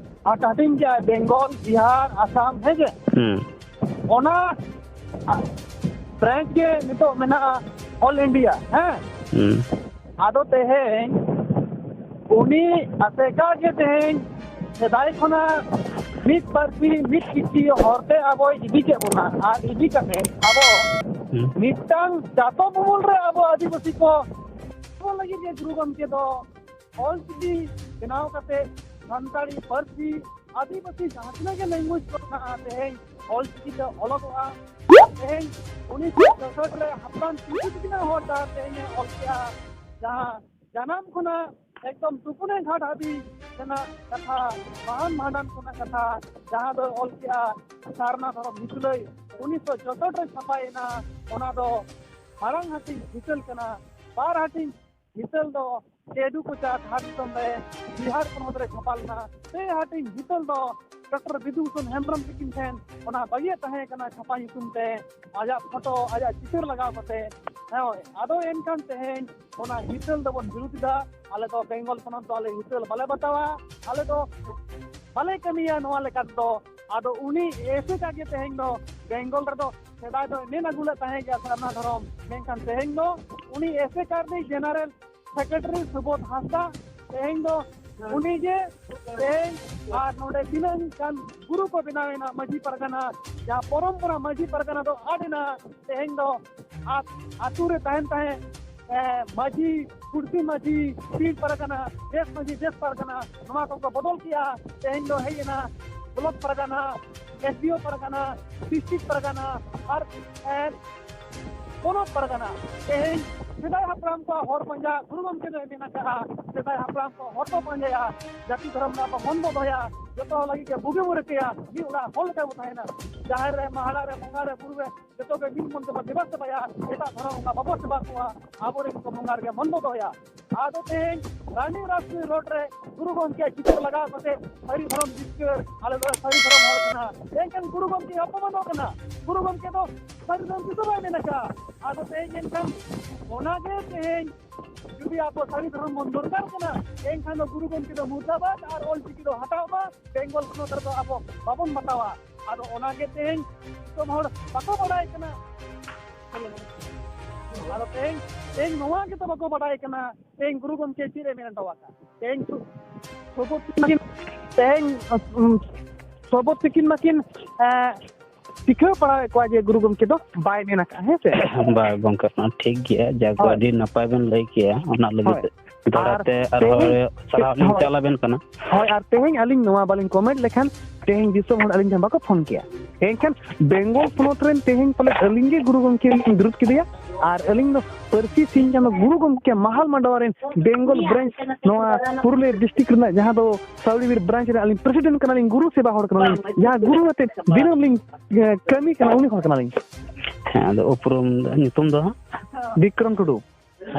ᱦᱟᱹᱴᱤᱧ ᱠᱮᱜᱼᱟ, ᱵᱮᱝᱜᱚᱞ, ᱵᱤᱦᱟᱨ, ᱟᱥᱟᱢ, ᱦᱮᱸ ᱪᱮ? ᱦᱩᱸ᱾ ᱚᱱᱟ ᱵᱨᱟᱧᱪ ᱜᱮ ᱱᱤᱛᱚᱜ ᱢᱮᱱᱟᱜᱼᱟ ᱚᱞ ᱤᱱᱰᱤᱭᱟ, ᱦᱮᱸ? ᱦᱩᱸ᱾ ᱟᱫᱚ ᱛᱮᱦᱮᱧ ᱩᱱᱤ ᱟᱥᱮᱠᱟ ᱜᱮ ᱛᱮᱦᱮᱧ ᱥᱮᱫᱟᱭ ᱠᱷᱚᱱᱟᱜ ᱢᱤᱫ ᱯᱟᱹᱨᱥᱤ, ᱢᱤᱫ ᱪᱤᱠᱤ ᱦᱚᱨᱛᱮ ᱟᱵᱚᱭ ᱤᱫᱤ ᱠᱮᱫ ᱵᱚᱱᱟ᱾ ᱟᱨ ᱤᱫᱤ ᱠᱟᱛᱮ ᱟᱵᱚ ᱦᱩᱸ᱾ ᱢᱤᱫᱴᱟᱝ ᱪᱟᱛᱚᱢ ᱩᱢᱩᱞ ᱨᱮ ᱟᱵᱚ ᱟᱹᱫᱤᱵᱟᱹᱥᱤ ᱠᱚ ᱟᱵᱚ ᱞᱟᱹᱜᱤᱫ ᱜᱮ ᱜᱩᱨᱩ ᱜᱚᱢᱠᱮ ᱫᱚ ᱚᱞ ᱪᱤᱠᱤ ᱵᱮᱱᱟᱣ ᱠᱟᱛᱮ ᱥᱟᱱᱛᱟᱲᱤ ᱯᱟᱹᱨᱥᱤ, ᱟᱹᱫᱤᱵᱟᱹᱥᱤ ᱡᱟᱦᱟᱸ ᱛᱤᱱᱟᱹᱜ ᱜᱮ ᱞᱮᱝᱜᱩᱭᱮᱡᱽ ᱠᱚ ᱢᱮᱱᱟᱜᱼᱟ, ᱛᱮᱦᱮᱧ ᱚᱞ ᱪᱤᱠᱤ ᱛᱮ ᱚᱞᱚᱜᱚᱜᱼᱟ᱾ ᱛᱮᱦᱮᱧ ᱩᱱᱤᱥᱥᱚ ᱪᱳᱥᱚᱴ ᱨᱮ ᱦᱟᱯᱲᱟᱢ ᱯᱤᱲᱦᱤ ᱛᱟᱹᱠᱤᱱᱟᱜ ᱦᱚᱨ ᱰᱟᱦᱟᱨ ᱛᱮᱦᱮᱧ ᱮ ᱚᱞ ᱠᱮᱜᱼᱟ, ᱡᱟᱦᱟᱸ ᱡᱟᱱᱟᱢ ᱠᱷᱚᱱᱟᱜ ᱮᱠᱫᱚᱢ ᱛᱩᱯᱩᱱᱮ ᱜᱷᱟᱴ ᱦᱟᱹᱵᱤᱡ ᱨᱮᱱᱟᱜ ᱠᱟᱛᱷᱟ, ᱵᱟᱦᱟᱱ ᱵᱷᱟᱸᱰᱟᱱ ᱠᱚᱨᱮᱱᱟᱜ ᱠᱟᱛᱷᱟ, ᱡᱟᱦᱟᱸ ᱫᱚ ᱚᱞ ᱠᱮᱜᱼᱟ ᱥᱟᱨᱱᱟ ᱫᱷᱚᱨᱚᱢ ᱦᱤᱛᱟᱹᱞᱟᱹᱭ, ᱩᱱᱤᱥᱥᱚ ᱪᱳᱥᱳᱴ ᱨᱮ ᱪᱷᱟᱯᱟᱭᱮᱱᱟ᱾ ᱚᱱᱟ ᱫᱚ ᱢᱟᱨᱟᱝ ᱦᱟᱹᱴᱤᱧ ᱦᱤᱛᱟᱹᱞ ᱠᱟᱱᱟ᱾ ᱵᱟᱨ ᱦᱟᱹᱴᱤᱧ ᱦᱤᱛᱟᱹᱞ ᱫᱚ ᱪᱮᱰᱩ ᱠᱚᱪᱟ ᱜᱷᱟᱴ ᱫᱤᱥᱚᱢ ᱨᱮ ᱵᱤᱦᱟᱨ ᱯᱚᱱᱚᱛ ᱨᱮ ᱪᱷᱟᱯᱟ ᱞᱮᱱᱟ᱾ ᱯᱮ ᱦᱟᱹᱴᱤᱧ ᱦᱤᱛᱟᱹᱞ ᱫᱚ ᱰᱚᱠᱴᱚᱨ ᱵᱤᱫᱩ ᱵᱷᱩᱥᱚᱱ ᱦᱮᱢᱵᱨᱚᱢ ᱛᱤᱠᱤᱱ ᱴᱷᱮᱱ ᱚᱱᱟ ᱵᱟᱹᱜᱤᱭᱟᱜ ᱛᱟᱦᱮᱸ ᱠᱟᱱᱟ ᱪᱷᱟᱯᱟ ᱧᱩᱛᱩᱢ ᱛᱮ, ᱟᱡᱟᱜ ᱯᱷᱳᱴᱳ, ᱟᱡᱟᱜ ᱪᱤᱛᱟᱹᱨ ᱞᱟᱜᱟᱣ ᱠᱟᱛᱮ᱾ ᱦᱳᱭ, ᱟᱫᱚ ᱮᱱᱠᱷᱟᱱ ᱛᱮᱦᱮᱧ ᱚᱱᱟ ᱦᱤᱛᱟᱹᱞ ᱫᱚᱵᱚᱱ ᱵᱤᱨᱩᱫᱷ ᱮᱫᱟ᱾ ᱟᱞᱮ ᱫᱚ ᱵᱮᱝᱜᱚᱞ ᱯᱚᱱᱚᱛ ᱫᱚ ᱟᱞᱮ ᱦᱤᱛᱟᱹᱞ ᱵᱟᱞᱮ ᱵᱟᱛᱟᱣᱟ, ᱟᱞᱮ ᱫᱚ ᱵᱟᱞᱮ ᱠᱟᱹᱢᱤᱭᱟ ᱱᱚᱣᱟ ᱞᱮᱠᱟ ᱛᱮᱫᱚ᱾ ᱟᱫᱚ ᱩᱱᱤ ᱮᱥᱮᱠᱟ ᱜᱮ ᱛᱮᱦᱮᱧ ᱫᱚ ᱵᱮᱝᱜᱚᱞ ᱨᱮᱫᱚ ᱥᱮᱫᱟᱭ ᱫᱚ ᱮᱱᱮᱱ ᱟᱹᱜᱩ ᱞᱮᱫ ᱛᱟᱦᱮᱸ ᱜᱮᱭᱟ ᱥᱟᱨᱱᱟ ᱫᱷᱚᱨᱚᱢ, ᱢᱮᱱᱠᱷᱟᱱ ᱛᱮᱦᱮᱧ ᱫᱚ ᱩᱱᱤ ᱮᱥᱮᱠᱟ ᱨᱤᱱᱤᱡ ᱡᱮᱱᱟᱨᱮᱞ ᱥᱮᱠᱨᱮᱴᱟᱨᱤ ᱥᱩᱵᱳᱫᱷ ᱦᱟᱸᱥᱫᱟ ᱛᱮᱦᱮᱧ ᱫᱚ ᱩᱱᱤ ᱜᱮ ᱛᱮᱦᱮᱧ ᱟᱨ ᱱᱚᱰᱮ ᱛᱤᱱᱟᱹᱜ ᱜᱟᱱ ᱜᱩᱨᱩ ᱠᱚ ᱵᱮᱱᱟᱣ ᱮᱱᱟ, ᱢᱟᱹᱡᱷᱤ ᱯᱟᱨᱜᱟᱱᱟ, ᱡᱟᱦᱟᱸ ᱯᱚᱨᱚᱢᱯᱚᱨᱟ ᱢᱟᱹᱡᱷᱤ ᱯᱟᱨᱜᱟᱱᱟ ᱫᱚ ᱟᱫ ᱮᱱᱟ, ᱛᱮᱦᱮᱧ ᱫᱚ ᱟᱛ-, ᱟᱛᱳ ᱨᱮ ᱛᱟᱦᱮᱱ ᱛᱟᱦᱮᱸ, ᱮ, ᱢᱟᱹᱡᱷᱤ, ᱯᱩᱲᱥᱤ ᱢᱟᱹᱡᱷᱤ, ᱯᱤᱲ ᱯᱟᱨᱜᱟᱱᱟ, ᱫᱮᱥ ᱢᱟᱹᱡᱷᱤ, ᱫᱮᱥ ᱯᱟᱨᱜᱟᱱᱟ, ᱱᱚᱣᱟ ᱠᱚᱠᱚ ᱵᱚᱫᱚᱞ ᱠᱮᱜᱼᱟ᱾ ᱛᱮᱦᱮᱧ ᱫᱚ ᱦᱮᱡ ᱮᱱᱟ ᱵᱞᱚᱠ ᱯᱟᱨᱜᱟᱱᱟ, ᱮᱥ ᱰᱤ ᱳ ᱯᱟᱨᱜᱟᱱᱟ, ᱰᱤᱥᱴᱨᱤᱠᱴ ᱯᱟᱨᱜᱟᱱᱟ ᱟᱨ, ᱮ, ᱯᱚᱱᱚᱛ ᱯᱟᱨᱜᱟᱱᱟ᱾ ᱛᱮᱦᱮᱧ ᱥᱮᱫᱟᱭ ᱦᱟᱯᱲᱟᱢ ᱠᱚᱣᱟᱜ ᱦᱚᱨ ᱯᱟᱸᱡᱟ ᱜᱩᱨᱩ ᱜᱚᱢᱠᱮ ᱫᱚᱭ ᱢᱮᱱ ᱟᱠᱟᱫᱼᱟ, ᱥᱮᱫᱟᱭ ᱦᱟᱯᱲᱟᱢ ᱠᱚ ᱦᱚᱨ ᱵᱚ ᱯᱟᱸᱡᱟᱭᱟ, ᱡᱟᱹᱛᱤ ᱫᱷᱚᱨᱚᱢ ᱨᱮᱱᱟᱜ ᱵᱚ ᱢᱚᱱ ᱵᱚ ᱫᱚᱦᱚᱭᱟ, ᱡᱚᱛᱚ ᱦᱚᱲ ᱞᱟᱹᱜᱤᱫ ᱜᱮ ᱵᱩᱜᱤ ᱵᱚ ᱨᱤᱠᱟᱹᱭᱟ, ᱢᱤᱫ ᱚᱲᱟᱜ ᱦᱚᱲ ᱞᱮᱠᱟ ᱵᱚ ᱛᱟᱦᱮᱱᱟ᱾ ᱡᱟᱦᱮᱨ ᱨᱮ, ᱢᱟᱦᱲᱟ ᱨᱮ, ᱵᱚᱸᱜᱟ ᱨᱮ, ᱵᱩᱨᱩ ᱨᱮ, ᱡᱚᱛᱚ ᱜᱮ ᱢᱤᱫ ᱢᱚᱱ ᱛᱮᱵᱚ ᱫᱮᱵᱟ ᱥᱮᱵᱟᱭᱟ, ᱮᱴᱟᱜ ᱫᱷᱚᱨᱚᱢ ᱵᱚᱸᱜᱟ ᱵᱟᱵᱚ ᱥᱮᱵᱟ ᱠᱚᱣᱟ, ᱟᱵᱚᱨᱮᱱ ᱠᱚ ᱵᱚᱸᱜᱟ ᱨᱮᱜᱮ ᱢᱚᱱ ᱵᱚ ᱫᱚᱦᱚᱭᱟ᱾ ᱟᱫᱚ ᱛᱮᱦᱮᱧ ᱨᱟᱱᱤ ᱨᱟᱥᱢᱤ ᱨᱳᱰ ᱨᱮ ᱜᱩᱨᱩ ᱜᱚᱢᱠᱮᱭᱟᱜ ᱪᱤᱛᱟᱹᱨ ᱞᱟᱜᱟᱣ ᱠᱟᱛᱮ ᱥᱟᱹᱨᱤ ᱫᱷᱚᱨᱚᱢ ᱡᱤᱛᱠᱟᱹᱨ, ᱟᱞᱮ ᱫᱚ ᱥᱟᱹᱨᱤ ᱫᱷᱚᱨᱚᱢ ᱦᱚᱲ ᱠᱟᱱᱟ, ᱮᱱᱠᱷᱟᱱ ᱜᱩᱨᱩ ᱜᱚᱢᱠᱮ ᱚᱯᱚᱢᱟᱱᱚᱜ ᱠᱟᱱᱟ᱾ ᱜᱩᱨᱩ ᱜᱚᱢᱠᱮ ᱫᱚ ᱥᱟᱹᱨᱤ ᱫᱷᱚᱨᱚᱢ ᱛᱤᱥ ᱦᱚᱸ ᱵᱟᱭ ᱢᱮᱱ ᱟᱠᱟᱫᱼᱟ᱾ ᱟᱫᱚ ᱛᱮᱦᱮᱧ ᱮᱱᱠᱷᱟᱱ ᱚᱱᱟᱜᱮ ᱛᱮᱦᱮᱧ ᱡᱩᱫᱤ ᱟᱵᱚ ᱥᱟᱹᱨᱤ ᱫᱷᱚᱨᱚᱢ ᱵᱚᱱ ᱫᱚᱨᱠᱟᱨ ᱠᱟᱱᱟ, ᱮᱱᱠᱷᱟᱱ ᱫᱚ ᱜᱩᱨᱩ ᱜᱚᱢᱠᱮ ᱫᱚ ᱢᱩᱨᱫᱟᱵᱟᱫ ᱟᱨ ᱚᱞ ᱪᱤᱠᱤ ᱫᱚ ᱦᱟᱴᱟᱣ ᱢᱟ, ᱵᱮᱝᱜᱚᱞ ᱯᱚᱱᱚᱛ ᱨᱮᱫᱚ ᱟᱵᱚ ᱵᱟᱵᱚᱱ ᱵᱟᱛᱟᱣᱟ᱾ ᱟᱫᱚ ᱚᱱᱟᱜᱮ ᱛᱮᱦᱮᱧ ᱫᱤᱥᱚᱢ ᱦᱚᱲ ᱵᱟᱠᱚ ᱵᱟᱲᱟᱭ ᱠᱟᱱᱟ᱾ ᱟᱫᱚ ᱛᱮᱦᱮᱧ, ᱛᱮᱦᱮᱧ ᱱᱚᱣᱟ ᱜᱮᱛᱚ ᱵᱟᱠᱚ ᱵᱟᱲᱟᱭ ᱠᱟᱱᱟ, ᱛᱮᱦᱮᱧ ᱜᱩᱨᱩ ᱜᱚᱢᱠᱮ ᱪᱮᱫ ᱮ ᱢᱮᱱ ᱦᱚᱴᱚ ᱟᱠᱟᱫ᱾ ᱛᱮᱦᱮᱧ ᱥᱩ-, ᱥᱚᱵᱚᱫ ᱛᱤᱠᱤᱱ ᱢᱟᱹᱠᱤᱱ, ᱛᱮᱦᱮᱧ, ᱩᱢ, ᱥᱚᱵᱚᱫ ᱛᱤᱠᱤᱱ ᱢᱟᱹᱠᱤᱱ, ᱮ, ᱥᱤᱠᱷᱟᱹᱣ ᱯᱟᱲᱦᱟᱣᱮᱫ ᱠᱚᱣᱟ ᱡᱮ ᱜᱩᱨᱩ ᱜᱚᱢᱠᱮ ᱫᱚ ᱵᱟᱭ ᱢᱮᱱ ᱟᱠᱟᱫᱼᱟ, ᱦᱮᱸ ᱥᱮ? ᱵᱟᱭ, ᱜᱚᱢᱠᱮ, ᱚᱱᱟ ᱴᱷᱤᱠ ᱜᱮᱭᱟ, ᱡᱟ ᱠᱚ ᱦᱳᱭ᱾ ᱟᱹᱰᱤ ᱱᱟᱯᱟᱭ ᱵᱮᱱ ᱞᱟᱹᱭ ᱠᱮᱜᱼᱟ, ᱚᱱᱟ ᱞᱟᱹᱜᱤᱫ ᱦᱳᱭ᱾ ᱛᱮ ᱫᱚᱦᱲᱟ ᱟᱨ ᱛᱮ ᱟᱨᱦᱚᱸ ᱛᱮᱦᱮᱧ ᱥᱟᱨᱦᱟᱣ ᱞᱤᱧ ᱦᱳᱭ᱾ ᱪᱟᱞ ᱟᱵᱮᱱ ᱠᱟᱱᱟ᱾ ᱦᱳᱭ, ᱟᱨ ᱛᱮᱦᱮᱧ ᱟᱹᱞᱤᱧ ᱱᱚᱣᱟ ᱵᱟᱹᱞᱤᱧ comment ᱞᱮᱠᱷᱟᱱ ᱛᱮᱦᱮᱧ ᱫᱤᱥᱚᱢ ᱦᱚᱲ ᱟᱹᱞᱤᱧ ᱴᱷᱮᱱ ᱵᱟᱠᱚ ᱯᱷᱳᱱ ᱠᱮᱭᱟ᱾ ᱮᱱᱠᱷᱟᱱ ᱵᱮᱝᱜᱚᱞ ᱯᱚᱱᱚᱛ ᱨᱮᱱ ᱛᱮᱦᱮᱧ ᱯᱟᱞᱮ ᱟᱹᱞᱤᱧ ᱜᱮ ᱜᱩᱨᱩ ᱜᱚᱢᱠᱮ ᱞᱤᱧ ᱵᱤᱨᱩᱫᱷ ᱠᱮᱫᱮᱭᱟ᱾ ᱟᱨ ᱟᱹᱞᱤᱧ ᱫᱚ ᱯᱟᱹᱨᱥᱤ ᱥᱤᱧ ᱪᱟᱸᱫᱚ ᱜᱩᱨᱩ ᱜᱚᱢᱠᱮ ᱢᱟᱦᱟᱞ ᱢᱟᱰᱣᱟ ᱨᱮᱱ ᱵᱮᱝᱜᱚᱞ branch, ᱱᱚᱣᱟ ᱯᱩᱨᱩᱞᱤᱭᱟᱹ district ᱨᱮᱱᱟᱜ ᱡᱟᱦᱟᱸ ᱫᱚ ᱥᱟᱣᱲᱤᱵᱤᱨ branch ᱨᱮ ᱟᱹᱞᱤᱧ president ᱠᱟᱱᱟᱞᱤᱧ, ᱜᱩᱨᱩ ᱥᱮᱵᱟ ᱦᱚᱲ ᱠᱟᱱᱟᱞᱤᱧ, ᱡᱟᱦᱟᱸ ᱜᱩᱨᱩ ᱟᱛᱮ ᱫᱤᱱᱟᱹᱢ ᱞᱤᱧ, ᱮ, ᱠᱟᱹᱢᱤ ᱠᱟᱱᱟ, ᱩᱱᱤ ᱦᱚᱲ ᱠᱟᱱᱟᱞᱤᱧ᱾ ᱦᱮᱸ, ᱟᱫᱚ ᱩᱯᱨᱩᱢ ᱫᱚ, ᱧᱩᱛᱩᱢ ᱫᱚ ᱦᱟᱸᱜ? ᱵᱤᱠᱨᱚᱢ ᱴᱩᱰᱩ᱾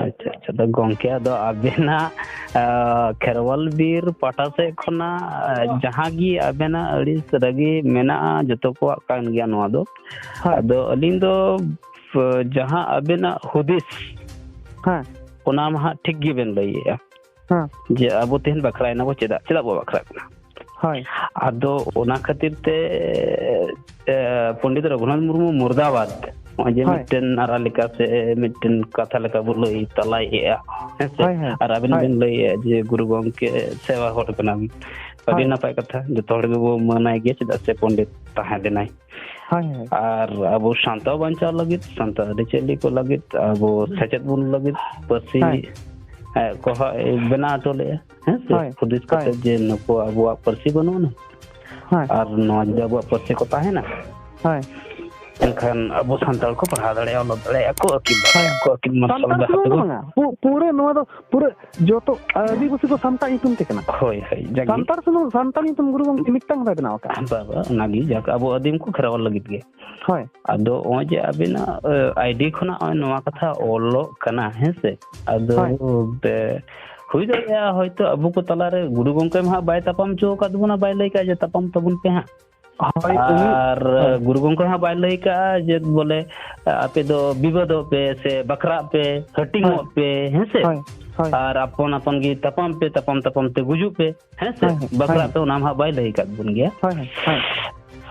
ᱟᱪᱪᱷᱟ, ᱟᱪᱪᱷᱟ᱾ ᱟᱫᱚ ᱜᱚᱢᱠᱮ, ᱟᱫᱚ ᱟᱵᱮᱱᱟᱜ, ᱟ, ᱠᱷᱮᱨᱣᱟᱞ ᱵᱤᱨ ᱯᱟᱦᱴᱟ ᱥᱮᱫ ᱠᱷᱚᱱᱟᱜ, ᱟ, ᱡᱟᱦᱟᱸ ᱜᱮ ᱟᱵᱮᱱᱟᱜ ᱟᱹᱲᱤᱥ ᱨᱟᱹᱜᱤ ᱢᱮᱱᱟᱜᱼᱟ, ᱡᱚᱛᱚ ᱠᱚᱣᱟᱜ ᱠᱟᱱ ᱜᱮᱭᱟ ᱱᱚᱣᱟ ᱫᱚ᱾ ᱦᱳᱭ᱾ ᱟᱫᱚ ᱟᱹᱞᱤᱧ ᱫᱚ, ᱟ, ᱡᱟᱦᱟᱸ ᱟᱵᱮᱱᱟᱜ ᱦᱩᱫᱤᱥ, ᱦᱮᱸ᱾ ᱚᱱᱟ ᱢᱟ ᱦᱟᱸᱜ ᱴᱷᱤᱠ ᱜᱮᱵᱮᱱ ᱞᱟᱹᱭᱮᱜᱼᱟ᱾ ᱦᱮᱸ᱾ ᱡᱮ ᱟᱵᱚ ᱛᱮᱦᱮᱧ ᱵᱟᱠᱷᱨᱟᱭᱮᱱᱟ ᱵᱚ, ᱪᱮᱫᱟᱜ, ᱪᱮᱫᱟᱜ ᱵᱚ ᱵᱟᱠᱷᱨᱟᱜ ᱠᱟᱱᱟ? ᱦᱳᱭ᱾ ᱟᱫᱚ ᱚᱱᱟ ᱠᱷᱟᱹᱛᱤᱨ ᱛᱮ, ᱮ, ᱯᱚᱱᱰᱤᱛ ᱨᱚᱜᱷᱩᱱᱟᱛᱷ ᱢᱩᱨᱢᱩ ᱢᱩᱨᱫᱟᱵᱟᱫᱽ, ᱱᱚᱜᱼᱚᱭ ᱡᱮ ᱦᱳᱭ᱾ ᱢᱤᱫᱴᱮᱱ ᱱᱟᱨᱟ ᱞᱮᱠᱟ ᱥᱮ ᱢᱤᱫᱴᱮᱱ ᱠᱟᱛᱷᱟ ᱞᱮᱠᱟ ᱵᱚ ᱞᱟᱹᱭ ᱛᱟᱞᱟᱭᱮᱜᱼᱟ, ᱦᱮᱸ ᱥᱮ? ᱦᱳᱭ, ᱦᱳᱭ᱾ ᱟᱨ ᱟᱵᱮᱱ ᱦᱳᱭ᱾ ᱵᱮᱱ ᱞᱟᱹᱭᱮᱜᱼᱟ ᱡᱮ ᱜᱩᱨᱩ ᱜᱚᱢᱠᱮ ᱥᱮᱵᱟ ᱦᱚᱲ ᱠᱟᱱᱟ᱾ ᱟᱹᱰᱤ ᱦᱳᱭ᱾ ᱱᱟᱯᱟᱭ ᱠᱟᱛᱷᱟ, ᱡᱚᱛᱚ ᱦᱚᱲ ᱜᱮᱵᱚ ᱢᱟᱹᱱᱟᱭ ᱜᱮᱭᱟ, ᱪᱮᱫᱟᱜ ᱥᱮ ᱯᱚᱱᱰᱤᱛ ᱛᱟᱦᱮᱸ ᱞᱮᱱᱟᱭ᱾ ᱦᱳᱭ, ᱦᱳᱭ᱾ ᱟᱨ ᱟᱵᱚ ᱥᱟᱶᱛᱟ ᱵᱟᱧᱪᱟᱣ ᱞᱟᱹᱜᱤᱫ, ᱥᱟᱶᱛᱟ ᱟᱹᱨᱤᱪᱟᱹᱞᱤ ᱠᱚ ᱞᱟᱹᱜᱤᱫ, ᱟᱵᱚ ᱥᱮᱪᱮᱫ ᱵᱚᱱ ᱞᱟᱹᱜᱤᱫ, ᱯᱟᱹᱨᱥᱤ, ᱦᱳᱭ᱾ ᱮ, ᱠᱚᱦᱚᱸ ᱵᱮᱱᱟᱣ ᱦᱚᱪᱚ ᱞᱮᱜᱼᱟ, ᱦᱮᱸ ᱥᱮ? ᱦᱳᱭ, ᱦᱩᱫᱤᱥ ᱠᱟᱛᱮ ᱦᱳᱭ᱾ ᱡᱮ ᱱᱩᱠᱩ ᱟᱵᱚᱣᱟᱜ ᱯᱟᱹᱨᱥᱤ ᱵᱟᱹᱱᱩᱜ ᱟᱱᱟ᱾ ᱦᱳᱭ᱾ ᱟᱨ ᱱᱚᱣᱟ ᱡᱩᱫᱤ ᱟᱵᱚᱣᱟᱜ ᱯᱟᱹᱨᱥᱤ ᱠᱚ ᱛᱟᱦᱮᱱᱟ, ᱦᱳᱭ᱾ ᱮᱱᱠᱷᱟᱱ ᱟᱵᱚ ᱥᱟᱱᱛᱟᱲ ᱠᱚ ᱯᱟᱲᱦᱟᱣ ᱫᱟᱲᱮᱭᱟᱜᱼᱟ, ᱚᱞᱚᱜ ᱫᱟᱲᱮᱭᱟᱜᱼᱟ ᱠᱚ, ᱟᱹᱠᱤᱞ ᱦᱳᱭ᱾ ᱫᱟᱲᱮᱭᱟᱜᱼᱟ ᱠᱚ, ᱟᱹᱠᱤᱞ ᱢᱟᱨᱥᱟᱞ ᱥᱟᱱᱛᱟᱲ ᱰᱟᱦᱟᱨ ᱥᱩᱢᱩᱝ ᱫᱚ ᱛᱮᱵᱚᱱ ᱵᱟᱝᱟ, ᱯᱩ-, ᱯᱩᱨᱟᱹ ᱱᱚᱣᱟ ᱫᱚ ᱯᱩᱨᱟᱹ ᱡᱚᱛᱚ ᱟᱹᱫᱤᱵᱟᱹᱥᱤ ᱠᱚ ᱥᱟᱱᱛᱟᱲ ᱧᱩᱛᱩᱢ ᱛᱮ ᱠᱟᱱᱟ᱾ ᱦᱳᱭ, ᱦᱳᱭ, ᱡᱟᱜᱮ᱾ ᱥᱟᱱᱛᱟᱲ ᱥᱩᱢᱩᱝ, ᱥᱟᱱᱛᱟᱲ ᱧᱩᱛᱩᱢ ᱜᱩᱨᱩ ᱜᱚᱢᱠᱮ ᱢᱤᱫᱴᱟᱝ ᱦᱚᱸ ᱵᱟᱭ ᱵᱮᱱᱟᱣ ᱟᱠᱟᱫᱼᱟ᱾ ᱵᱟ, ᱵᱟ, ᱚᱱᱟᱜᱮ ᱡᱟᱠ ᱟᱵᱚ ᱟᱹᱫᱤᱢ ᱠᱚ ᱠᱷᱮᱨᱣᱟᱞ ᱞᱟᱹᱜᱤᱫ ᱜᱮ᱾ ᱦᱳᱭ᱾ ᱟᱫᱚ ᱱᱚᱜᱼᱚᱭ ᱡᱮ ᱟᱵᱤᱱᱟᱜ, ᱮ, ID ᱠᱷᱚᱱᱟᱜ ᱱᱚᱜᱼᱚᱭ ᱱᱚᱣᱟ ᱠᱟᱛᱷᱟ ᱚᱞᱚᱜ ᱠᱟᱱᱟ, ᱦᱮᱸ ᱥᱮ? ᱟᱫᱚ ᱦᱳᱭ᱾ ᱵᱮ-, ᱦᱩᱭ ᱫᱟᱲᱮᱭᱟᱜᱼᱟ ᱦᱚᱭᱛᱳ ᱟᱵᱚ ᱠᱚ ᱛᱟᱞᱟᱨᱮ ᱜᱩᱨᱩ ᱜᱚᱢᱠᱮ ᱢᱟ ᱦᱟᱸᱜ ᱵᱟᱭ ᱛᱟᱯᱟᱢ ᱦᱚᱪᱚ ᱟᱠᱟᱫ ᱵᱚᱱᱟ, ᱵᱟᱭ ᱞᱟᱹᱭ ᱠᱟᱜᱼᱟ ᱡᱮ ᱛᱟᱯᱟᱢ ᱛᱟᱵᱚᱱ ᱯᱮ ᱦᱟᱸᱜ᱾ ᱦᱳᱭ, ᱩᱱᱤ ᱟᱨ ᱦᱳᱭ᱾ ᱜᱩᱨᱩ ᱜᱚᱢᱠᱮ ᱦᱚᱸ ᱵᱟᱭ ᱞᱟᱹᱭ ᱠᱟᱜᱼᱟ ᱡᱮ ᱵᱚᱞᱮ ᱟᱯᱮ ᱫᱚ ᱵᱤᱵᱟᱹᱫᱚᱜ ᱯᱮ ᱥᱮ ᱵᱟᱠᱷᱨᱟᱜ ᱯᱮ, ᱦᱟᱹᱴᱤᱧᱚᱜ ᱦᱳᱭ᱾ ᱯᱮ, ᱦᱮᱸ ᱥᱮ? ᱦᱳᱭ, ᱦᱳᱭ᱾ ᱟᱨ ᱟᱯᱚᱱ ᱟᱯᱚᱱ ᱜᱮ ᱛᱟᱯᱟᱢ ᱯᱮ, ᱛᱟᱯᱟᱢ ᱛᱟᱯᱟᱢ ᱛᱮ ᱜᱩᱡᱩᱜ ᱯᱮ, ᱦᱮᱸ ᱥᱮ? ᱦᱳᱭ, ᱦᱳᱭ, ᱵᱟᱠᱷᱨᱟᱜ ᱦᱳᱭ᱾ ᱯᱮ, ᱚᱱᱟ ᱢᱟ ᱦᱟᱸᱜ ᱵᱟᱭ ᱞᱟᱹᱭ ᱠᱟᱫ ᱵᱚᱱ ᱜᱮᱭᱟ᱾ ᱦᱳᱭ, ᱦᱳᱭ, ᱦᱳᱭ᱾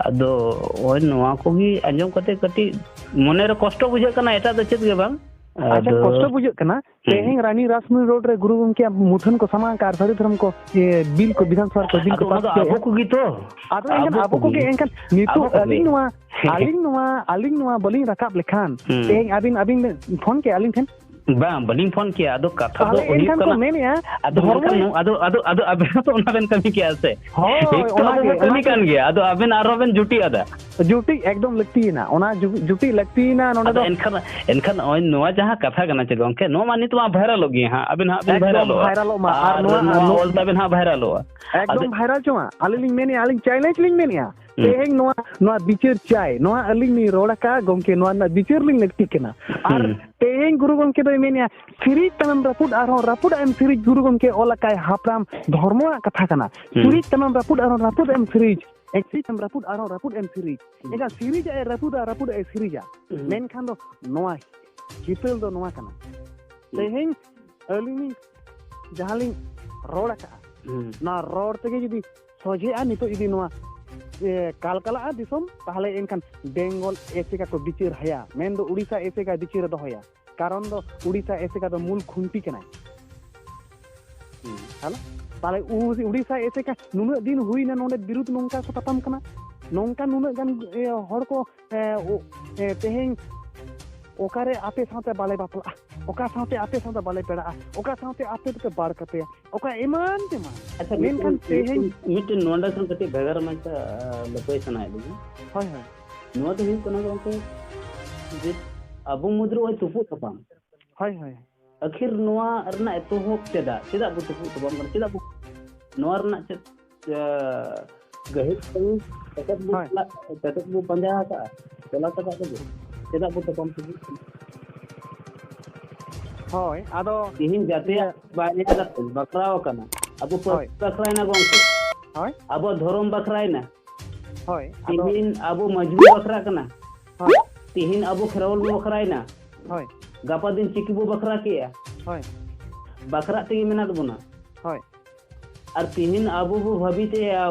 ᱟᱫᱚ ᱱᱚᱜᱼᱚᱭ ᱱᱚᱣᱟ ᱠᱚᱜᱮ ᱟᱸᱡᱚᱢ ᱠᱟᱛᱮ ᱠᱟᱹᱴᱤᱡ ᱢᱚᱱᱮᱨᱮ ᱠᱚᱥᱴᱚ ᱵᱩᱡᱷᱟᱹᱜ ᱠᱟᱱᱟ, ᱮᱴᱟᱜ ᱫᱚ ᱪᱮᱫ ᱜᱮ ᱵᱟᱝ᱾ ᱟᱪᱪᱷᱟ, ᱟᱫᱚ ᱠᱚᱥᱴᱚ ᱵᱩᱡᱷᱟᱹᱜ ᱠᱟᱱᱟ᱾ ᱦᱩᱸ᱾ ᱛᱮᱦᱮᱧ ᱨᱟᱱᱤ ᱨᱟᱥᱢᱚᱱᱤ ᱨᱳᱰ ᱨᱮ ᱜᱩᱨᱩ ᱜᱚᱢᱠᱮᱭᱟᱜ ᱢᱩᱴᱷᱟᱹᱱ ᱠᱚ ᱥᱟᱢᱟᱝ ᱟᱠᱟᱫ ᱟᱨ ᱥᱟᱹᱨᱤ ᱫᱷᱚᱨᱚᱢ ᱠᱚ, ᱤᱭᱟᱹ, ᱵᱤᱞ ᱠᱚ, ᱵᱤᱫᱷᱟᱱ ᱥᱚᱵᱷᱟ ᱨᱮᱠᱚ ᱵᱤᱞ ᱠᱚ ᱟᱫᱚ ᱚᱱᱟ ᱯᱟᱥ ᱫᱚ ᱠᱮᱫ᱾ ᱟᱵᱚ ᱠᱚᱜᱮ ᱛᱚ᱾ ᱟᱫᱚ ᱮᱱᱠᱷᱟᱱ ᱟᱵᱚ ᱟᱵᱚ ᱠᱚᱜᱮ᱾ ᱠᱚᱜᱮ, ᱮᱱᱠᱷᱟᱱ ᱱᱤᱛᱚᱜ ᱟᱵᱚ ᱠᱚᱜᱮ᱾ ᱟᱹᱞᱤᱧ ᱱᱚᱣᱟ, ᱦᱮᱸ᱾ ᱟᱹᱞᱤᱧ ᱱᱚᱣᱟ, ᱟᱹᱞᱤᱧ ᱱᱚᱣᱟ ᱵᱟᱹᱞᱤᱧ ᱨᱟᱠᱟᱵ ᱞᱮᱠᱷᱟᱱ, ᱦᱩᱸ᱾ ᱛᱮᱦᱮᱧ ᱟᱹᱵᱤᱱ, ᱟᱹᱵᱤᱱ ᱵᱤᱱ ᱯᱷᱳᱱ ᱠᱮᱭᱟ ᱟᱹᱞᱤᱧ ᱴᱷᱮᱱ? ᱵᱟᱝ, ᱵᱟᱹᱞᱤᱧ ᱯᱷᱳᱱ ᱠᱮᱭᱟ᱾ ᱟᱫᱚ ᱠᱟᱛᱷᱟ ᱫᱚ ᱛᱟᱦᱞᱮ ᱦᱩᱭᱩᱜ ᱮᱱᱠᱷᱟᱱ ᱠᱚ ᱠᱟᱱᱟ, ᱢᱮᱱᱮᱜᱼᱟ, ᱟᱫᱚ ᱫᱷᱚᱨᱢᱚ ᱮᱱᱠᱷᱟᱱ ᱱᱚ-, ᱟᱫᱚ, ᱟᱫᱚ, ᱟᱫᱚ ᱟᱵᱮᱱ ᱦᱚᱸᱛᱚ ᱚᱱᱟ ᱵᱮᱱ ᱠᱟᱹᱢᱤ ᱠᱮᱭᱟ ᱥᱮ? ᱦᱳᱭ, ᱮᱠ ᱛᱚ ᱚᱱᱟ ᱟᱵᱚ ᱜᱮ, ᱵᱚ ᱠᱟᱹᱢᱤ ᱚᱱᱟ ᱠᱟᱱ ᱜᱮ᱾ ᱜᱮᱭᱟ, ᱟᱫᱚ ᱟᱵᱮᱱ ᱟᱨᱦᱚᱸ ᱵᱮᱱ ᱡᱩᱴᱤᱜ ᱟᱫᱟ᱾ ᱡᱩᱴᱤ ᱮᱠᱫᱚᱢ ᱞᱟᱹᱠᱛᱤᱭᱮᱱᱟ, ᱚᱱᱟ ᱡᱩ-, ᱡᱩᱴᱤ ᱞᱟᱹᱠᱛᱤᱭᱮᱱᱟ ᱱᱚᱰᱮ ᱟᱫᱚ ᱫᱚ᱾ ᱮᱱᱠᱷᱟᱱ, ᱮᱱᱠᱷᱟᱱ ᱱᱚᱜᱼᱚᱭ ᱱᱚᱣᱟ ᱡᱟᱦᱟᱸ ᱠᱟᱛᱷᱟ ᱠᱟᱱᱟ ᱪᱮ ᱜᱚᱝᱠᱮ, ᱱᱚᱣᱟ ᱢᱟ ᱱᱤᱛ ᱢᱟ ᱵᱷᱟᱭᱨᱟᱞᱚᱜ ᱜᱮ ᱦᱟᱸᱜ, ᱟᱵᱮᱱ ᱦᱟᱸᱜ ᱵᱮᱱ ᱮᱠᱫᱚᱢ ᱵᱷᱟᱭᱨᱟᱞᱚᱜᱼᱟ᱾ ᱵᱷᱟᱭᱨᱟᱞᱚᱜ ᱢᱟ, ᱟᱨ ᱟᱨ ᱱᱚᱣᱟ, ᱱᱚᱣᱟ ᱱᱚᱣᱟ ᱚᱞ ᱛᱟᱵᱮᱱ ᱦᱟᱸᱜ ᱵᱷᱟᱭᱨᱟᱞᱚᱜᱼᱟ᱾ ᱮᱠᱫᱚᱢ ᱟᱫᱚ ᱵᱷᱟᱭᱨᱟᱞ ᱪᱚᱣᱟᱜ᱾ ᱟᱹᱞᱤᱧ ᱞᱤᱧ ᱢᱮᱱᱮᱜᱼᱟ, ᱟᱹᱞᱤᱧ ᱪᱮᱞᱮᱧᱡᱽ ᱞᱤᱧ ᱢᱮᱱᱮᱜᱼᱟ᱾ ᱦᱩᱸ᱾ ᱛᱮᱦᱮᱧ ᱱᱚᱣᱟ, ᱱᱚᱣᱟ ᱵᱤᱪᱟᱹᱨ ᱪᱟᱭ, ᱱᱚᱣᱟ ᱟᱹᱞᱤᱧ ᱞᱤᱧ ᱨᱚᱲ ᱟᱠᱟᱫᱼᱟ, ᱜᱚᱢᱠᱮ, ᱱᱚᱣᱟ ᱨᱮᱱᱟᱜ ᱵᱤᱪᱟᱹᱨ ᱞᱤᱧ ᱞᱟᱹᱠᱛᱤᱜ ᱠᱟᱱᱟ᱾ ᱟᱨ ᱦᱩᱸ᱾ ᱛᱮᱦᱮᱧ ᱜᱩᱨᱩ ᱜᱚᱢᱠᱮ ᱫᱚᱭ ᱢᱮᱱᱮᱜᱼᱟ, ᱥᱤᱨᱤᱡ ᱛᱟᱢᱮᱢ ᱨᱟᱹᱯᱩᱫ ᱟᱨᱦᱚᱸ ᱨᱟᱹᱯᱩᱫ ᱮᱢ ᱥᱤᱨᱤᱡ, ᱜᱩᱨᱩ ᱜᱚᱢᱠᱮ ᱚᱞ ᱟᱠᱟᱭ ᱦᱟᱯᱲᱟᱢ ᱫᱷᱚᱨᱢᱚᱣᱟᱜ ᱠᱟᱛᱷᱟ ᱠᱟᱱᱟ᱾ ᱦᱩᱸ᱾ ᱥᱤᱨᱤᱡ ᱛᱟᱢᱮᱢ ᱨᱟᱹᱯᱩᱫ ᱟᱨᱦᱚᱸ ᱨᱟᱹᱯᱩᱫ ᱮᱢ ᱥᱤᱨᱤᱡ, ᱥᱤᱨᱤᱡ ᱛᱟᱢᱮᱢ ᱨᱟᱹᱯᱩᱫ ᱟᱨᱦᱚᱸ ᱨᱟᱹᱯᱩᱫ ᱮᱢ ᱥᱤᱨᱤᱡ᱾ ᱦᱩᱸ᱾ ᱮᱱᱠᱷᱟᱱ ᱥᱤᱨᱤᱡᱟᱜ ᱮ ᱨᱟᱹᱯᱩᱫᱟ, ᱨᱟᱹᱯᱩᱫᱟᱜ ᱮ ᱥᱤᱨᱤᱡᱟ᱾ ᱦᱩᱸ᱾ ᱢᱮᱱᱠᱷᱟᱱ ᱫᱚ ᱱᱚᱣᱟ ᱪᱤᱛᱟᱹᱨ ᱫᱚ ᱱᱚᱣᱟ ᱠᱟᱱᱟ᱾ ᱦᱩᱸ᱾ ᱛᱮᱦᱮᱧ ᱟᱹᱞᱤᱧ ᱞᱤᱧ ᱡᱟᱦᱟᱸ ᱞᱤᱧ ᱨᱚᱲ ᱟᱠᱟᱜᱼᱟ, ᱦᱩᱸ᱾ ᱱᱚᱣᱟ ᱨᱚᱲ ᱛᱮᱜᱮ ᱡᱩᱫᱤ ᱥᱚᱡᱷᱮᱜᱼᱟ, ᱱᱤᱛᱚᱜ ᱡᱩᱫᱤ ᱱᱚᱣᱟ, ᱮ, ᱠᱟᱞᱠᱟᱞᱟᱜᱼᱟ ᱫᱤᱥᱚᱢ, ᱛᱟᱦᱚᱞᱮ ᱮᱱᱠᱷᱟᱱ ᱵᱮᱝᱜᱚᱞ ᱮᱥᱮᱠᱟ ᱠᱚ ᱵᱤᱪᱟᱹᱨ ᱦᱟᱭᱟ, ᱢᱮᱱᱫᱚ ᱩᱲᱤᱥᱥᱟ ᱮᱥᱮᱠᱟ ᱵᱤᱪᱟᱹᱨᱮ ᱫᱚᱦᱚᱭᱟ᱾ ᱠᱟᱨᱚᱱ ᱫᱚ ᱩᱲᱤᱥᱥᱟ ᱮᱥᱮᱠᱟ ᱫᱚ ᱢᱩᱞ ᱠᱷᱩᱱᱴᱤ ᱠᱟᱱᱟᱭ᱾ ᱦᱩᱸ᱾ ᱦᱮᱞᱳ? ᱛᱟᱦᱚᱞᱮ ᱩ-, ᱩᱲᱤᱥᱥᱟ ᱮᱥᱮᱠᱟ ᱱᱩᱱᱟᱹᱜ ᱫᱤᱱ ᱦᱩᱭᱱᱟ, ᱱᱚᱰᱮ ᱵᱤᱨᱩᱫᱷ ᱱᱚᱝᱠᱟ ᱠᱚ ᱛᱟᱯᱟᱢ ᱠᱟᱱᱟ, ᱱᱚᱝᱠᱟ ᱱᱩᱱᱟᱹᱜ ᱜᱟᱱ, ᱮ, ᱦᱚᱲ ᱠᱚ, ᱮ, ᱳ, ᱮ, ᱛᱮᱦᱮᱧ ᱚᱠᱟᱨᱮ ᱟᱯᱮ ᱥᱟᱶᱛᱮ ᱵᱟᱞᱮ ᱵᱟᱯᱞᱟᱜᱼᱟ, ᱚᱠᱟ ᱥᱟᱶᱛᱮ ᱟᱯᱮ ᱥᱟᱶᱛᱮ ᱵᱟᱞᱮ ᱯᱮᱲᱟᱜᱼᱟ, ᱚᱠᱟ ᱥᱟᱶᱛᱮ ᱟᱯᱮ ᱫᱚᱯᱮ ᱵᱟᱲ ᱠᱟᱯᱮᱭᱟ, ᱚᱠᱟ ᱮᱢᱟᱱ ᱛᱮᱢᱟᱱ᱾ ᱟᱪᱪᱷᱟ, ᱢᱮᱱᱠᱷᱟᱱ ᱢᱤᱫᱴᱮᱱ, ᱛᱮᱦᱮᱧ ᱢᱤᱫᱴᱮᱱ ᱱᱚᱰᱮ ᱠᱷᱚᱱ ᱠᱟᱹᱴᱤᱡ ᱵᱷᱮᱜᱟᱨ ᱢᱟᱪᱷᱟ, ᱟ, ᱞᱟᱹᱯᱟᱹᱭ ᱥᱟᱱᱟᱭᱮᱫ ᱞᱤᱧᱟ᱾ ᱦᱳᱭ, ᱦᱳᱭ᱾ ᱱᱚᱣᱟ ᱫᱚ ᱦᱩᱭᱩᱜ ᱠᱟᱱᱟ ᱜᱚᱢᱠᱮ, ᱡᱮ ᱟᱵᱚ ᱢᱩᱫᱽᱨᱮ ᱱᱚᱜᱼᱚᱭ ᱛᱩᱯᱩᱜ ᱛᱟᱯᱟᱢ᱾ ᱦᱳᱭ, ᱦᱳᱭ᱾ ᱟᱹᱠᱷᱤᱨ ᱱᱚᱣᱟ ᱨᱮᱱᱟᱜ ᱮᱛᱚᱦᱚᱵ ᱪᱮᱫᱟᱜ? ᱪᱮᱫᱟᱜ ᱵᱚ ᱛᱩᱯᱩᱜ ᱛᱟᱯᱟᱢ ᱠᱟᱱᱟ? ᱪᱮᱫᱟᱜ ᱵᱚ, ᱱᱚᱣᱟ ᱨᱮᱱᱟᱜ ᱪᱮᱫ, ᱟ, ᱜᱟᱹᱦᱤᱨ ᱠᱟᱹᱢᱤ ᱛᱮᱛᱮᱫ ᱵᱚ ᱦᱳᱭ᱾ ᱪᱟᱞᱟᱜ, ᱛᱮᱛᱮᱫ ᱵᱚ ᱯᱟᱸᱡᱟ ᱟᱠᱟᱫᱼᱟ, ᱛᱚᱞᱟᱥ ᱟᱠᱟᱫ ᱛᱮᱜᱮ ᱪᱮᱫᱟᱜ ᱵᱚ ᱛᱟᱯᱟᱢ ᱛᱩᱯᱩᱜ ᱠᱟᱱᱟ? ᱦᱳᱭ, ᱟᱫᱚ ᱛᱤᱦᱤᱧ ᱡᱟᱹᱛᱤᱭᱟᱜ ᱤᱭᱟᱹ ᱵᱟᱭ ᱧᱮᱞ ᱟᱠᱟᱫ ᱵᱟᱠᱷᱨᱟᱣ ᱟᱠᱟᱱᱟ᱾ ᱟᱵᱚ ᱯᱟᱹᱨᱥᱤ ᱦᱳᱭ᱾ ᱵᱟᱠᱷᱨᱟᱭᱮᱱᱟ ᱜᱚᱢᱠᱮ᱾ ᱦᱳᱭ᱾ ᱟᱵᱚ ᱫᱷᱚᱨᱚᱢ ᱵᱟᱠᱷᱨᱟᱭᱮᱱᱟ᱾ ᱦᱳᱭ, ᱟᱫᱚ ᱛᱤᱦᱤᱧ ᱟᱵᱚ ᱢᱟᱹᱡᱷᱤ ᱵᱚ ᱵᱟᱠᱷᱨᱟᱜ ᱠᱟᱱᱟ᱾ ᱦᱳᱭ᱾ ᱛᱤᱦᱤᱧ ᱟᱵᱚ ᱠᱷᱮᱨᱣᱟᱞ ᱵᱚ ᱵᱟᱠᱷᱨᱟᱭᱮᱱᱟ᱾ ᱦᱳᱭ᱾ ᱜᱟᱯᱟ ᱫᱤᱱ ᱪᱤᱠᱤ ᱵᱚ ᱵᱟᱠᱷᱨᱟ ᱠᱮᱜᱼᱟ᱾ ᱦᱳᱭ᱾ ᱵᱟᱠᱷᱨᱟᱜ ᱛᱮᱜᱮ ᱢᱮᱱᱟᱜ ᱵᱚᱱᱟ᱾ ᱦᱳᱭ᱾ ᱟᱨ ᱛᱤᱦᱤᱧ ᱟᱵᱚ ᱵᱚ ᱵᱷᱟᱹᱵᱤᱛᱮᱜᱼᱟ,